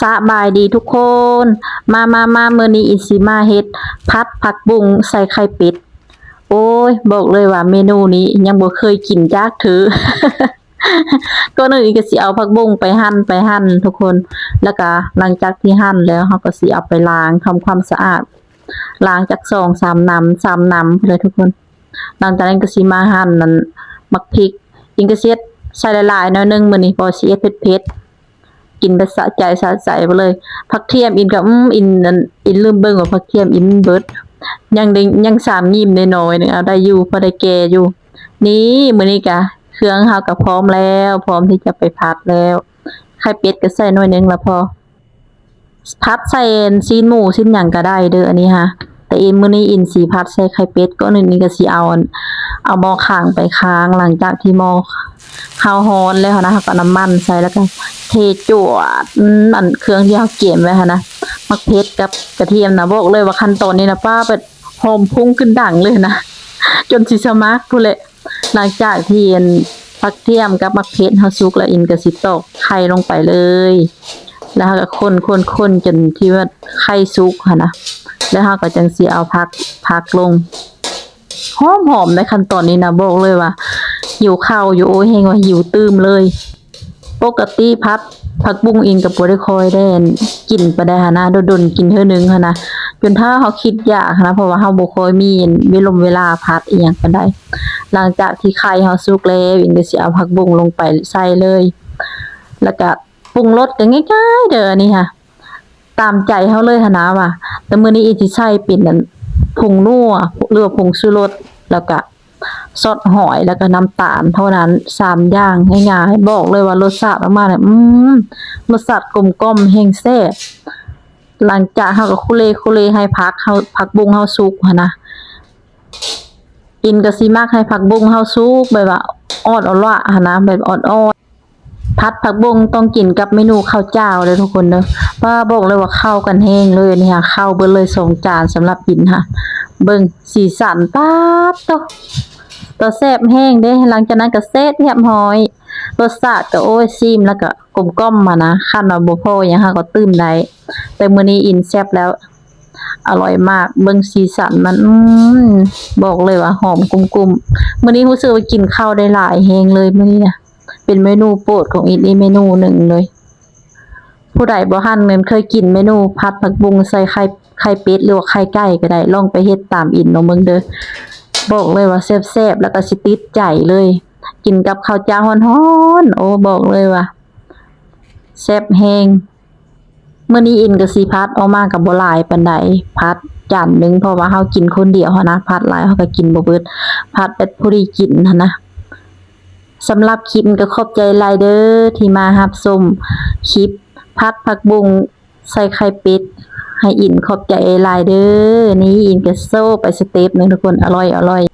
ສະບາຍດີທຸກຄົນ ມາ ມາ ມາ ມື້ນີ້ອິນຊິມາເຮັດຜັດຜັກບຸ້ງໃສ່ໄຂ່ເປັດ. ໂອ້ຍ ບອກເລີຍວ່າເມນູນີ້ຍັງບໍ່ເຄີຍກິນຈັກເທື່ອ. ກ່ອນອື່ນອິນກໍຊິເອົາຜັກບຸ້ງໄປຫັ່ນ ໄປຫັ່ນທຸກຄົນ ແລ້ວກໍຫຼັງຈາກທີ່ຫັ່ນແລ້ວ ເຮົາກໍຊິເອົາໄປລ້າງທຳຄວາມສະອາດ ລ້າງຈັກສອງສາມນ້ຳ ສາມນ້ຳພຸ້ນແຫຼະທຸກຄົນ. ຫຼັງຈາກນັ້ນກໍຊິມາຫັ່ນນັ້ນ ໝາກພິກ ອິນກໍຊິເຮັດໃສ່ຫຼາຍໆໜ້ອຍໜຶ່ງມື້ນີ້ ເພາະວ່າຊິເຮັດເຜັດໆ ກິນແບບສະໃຈສະໃຈໄປເລີຍ. ຜັກທຽມອິນກໍ ອືມ ອິນນັ້ນ ອິນລືມເບິ່ງວ່າຜັກທຽມອິນມັນເບິດ ຍັງໄດ້ ຍັງສາມງີ້ມນ້ອຍໆໜຶ່ງ ເອົາໄດ້ຢູ່ ພໍໄດ້ແກ່ຢູ່. ນີ້ ມື້ນີ້ກະເຄື່ອງເຮົາກໍພ້ອມແລ້ວ ພ້ອມທີ່ຈະໄປຜັດແລ້ວ. ໄຂ່ເປັດກໍໃສ່ໜ້ອຍໜຶ່ງລະພໍ ຜັດໃສ່ຊີ້ນໝູຊີ້ນຫຍັງກໍໄດ້ເດີ້ ອັນນີ້ຫາ ແຕ່ອິນ ມື້ນີ້ອິນຊິຜັດໃສ່ໄຂ່ເປັດ. ກ່ອນອື່ນອິນກໍຊິເອົາ ເອົາໝໍ້ຄາງໄປຄາງ ຫຼັງຈາກທີ່ໝໍ້ເຮົາຮ້ອນແລ້ວນະ ເຮົາກໍເອົານ້ຳມັນໃສ່ ແລ້ວກໍເທຈວດ ອືມ ອັນເຄື່ອງທີ່ເຮົາກຽມໄວ້ຫັ້ນນະ ໝາກເຜັດກັບກະທຽມນະ. ບອກເລີຍວ່າຂັ້ນຕອນນີ້ນະ ປ້າ ແບບຫອມພຸ້ງຂຶ້ນດັງເລີຍນະ ຈົນຊິສະໝັກພຸ້ນແຫຼະ. ຫຼັງຈາກທີ່ອັນຜັກທຽມກັບໝາກເຜັດເຮົາສຸກແລ້ວ ອິນກໍຊິຕອກໄຂ່ລົງໄປເລີຍ ແລ້ວເຮົາກໍຄົນໆໆ ຈົນທີ່ວ່າໄຂ່ສຸກຫັ້ນນະ ແລ້ວເຮົາກໍຈັ່ງຊິເອົາຜັກ ຜັກລົງ. ຫອມໆໃນຂັ້ນຕອນນີ້ນະ ບອກເລີຍວ່າຫິວເຂົ້າຢູ່ ໂອ້ຍ ແຮງວ່າຫິວຕື່ມເລີຍ. ປົກກະຕິຜັດຜັກບຸ້ງອິນກໍບໍ່ໄດ້ຄ່ອຍໄດ້ອັນກິນປານໃດຫັ້ນນະ ດົນໆກິນເທື່ອໜຶ່ງຫັ້ນນະ ຈົນຖ້າເຮົາຄິດຢາກຫັ້ນນະ ເພາະວ່າເຮົາບໍ່ຄ່ອຍມີເວລົມເວລາຜັດອີ່ຫຍັງປານໃດ. ຫຼັງຈາກທີ່ໄຂ່ເຮົາສຸກແລ້ວ ອິນກໍຊິເອົາຜັກບຸ້ງລົງໄປໃສ່ເລີຍ ແລ້ວກະປຸງລົດກໍງ່າຍໆເດີ້ ອັນນີ້ຫາ ຕາມໃຈເຮົາເລີຍຫັ້ນນະວ່າ ແຕ່ມື້ນີ້ອິນຊິໃສ່ເປັນອັນ ຜົງນົວ ຫຼືວ່າຜົງຊູລົດ ແລ້ວກະ ຊອດຫອຍ ແລ້ວກໍນ້ຳຕານເທົ່ານັ້ນ ສາມຢ່າງງ່າຍໆ. ບອກເລີຍວ່າລົດຊາດອອກມານີ້ ອືມ ລົດຊາດກົມກ່ອມແຮງແຊບ. ຫຼັງຈາກເຮົາກໍຄຸເລຄຸເລໃຫ້ຜັກເຮົາ ຜັກບຸ້ງເຮົາສຸກຫັ້ນນະ ອິນກໍຊິມັກໃຫ້ຜັກບຸ້ງເຮົາສຸກແບບວ່າອ່ອນໆລະຫັ້ນນະ ແບບອ່ອນໆ. ຜັດຜັກບຸ້ງຕ້ອງກິນກັບເມນູເຂົ້າຈ້າວເດີ້ທຸກຄົນເດີ້ ປ້າ ບອກເລີຍວ່າເຂົ້າກັນແຮງເລີຍ ອັນນີ້ຫາເຂົ້າເບິດເລີຍສອງຈານສຳລັບກິນຫາ. ເບິ່ງສີສັນ ປາດໂທ້ ຕາແຊບແຮງເດ້. ຫຼັງຈາກນັ້ນກໍເສັດຮຽບຮ້ອຍ ລົດຊາດກໍ ໂອ້ຍ ຊີມແລ້ວກໍກົມກ່ອມຫັ້ນນະ ຄັນວ່າບໍ່ພໍຫຍັງເຮົາກໍຕື່ມໄດ້ ແຕ່ມື້ນີ້ອິນແຊບແລ້ວ ອະລ່ອຍມາກ. ເບິ່ງສີສັນມັນ ອືມ ບອກເລີຍວ່າຫອມກຸ້ມໆ. ມື້ນີ້ຮູ້ສຶກວ່າກິນເຂົ້າໄດ້ຫຼາຍແຮງເລີຍມື້ນີ້ນະ ເປັນເມນູໂປດຂອງອິດອີກເມນູໜຶ່ງເລີຍ. ຜູ້ໃດບໍ່ທັນແມ່ນເຄີຍກິນເມນູຜັດຜັກບຸ້ງໃສ່ໄຂ່ ໄຂ່ເປັດ ຫຼືວ່າໄຂ່ໄກ່ກໍໄດ້ ລອງໄປເຮັດຕາມອິດເບິ່ງເດີ້. ບອກເລີຍວ່າແຊບໆ ແລ້ວກໍຊິຕິດໃຈເລີຍ ກິນກັບເຂົ້າຈ້າວຮ້ອນໆ ໂອ້ ບອກເລີຍວ່າແຊບແຮງ. ມື້ນີ້ອິນກໍຊິຜັດ ອອກມາກໍບໍ່ຫຼາຍປານໃດ ຜັດຈານໜຶ່ງ ເພາະວ່າເຮົາກິນຄົນດຽວຫັ້ນນະ ຜັດຫຼາຍເຮົາກໍກິນບໍ່ເບິດ ຜັດແບບພໍດີກິນຫັ້ນນະ. ສຳລັບຄລິບນີ້ກໍຂອບໃຈຫຼາຍເດີ້ ທີ່ມາຮັບຊົມຄລິບຜັດຜັກບຸ້ງໃສ່ໄຂ່ເປັດໃຫ້ອິນ ຂອບໃຈຫຼາຍເດີ້. ນີ້ອິນກໍໂຊໄປສະເຕັບໜຶ່ງທຸກຄົນ ອະລ່ອຍໆ.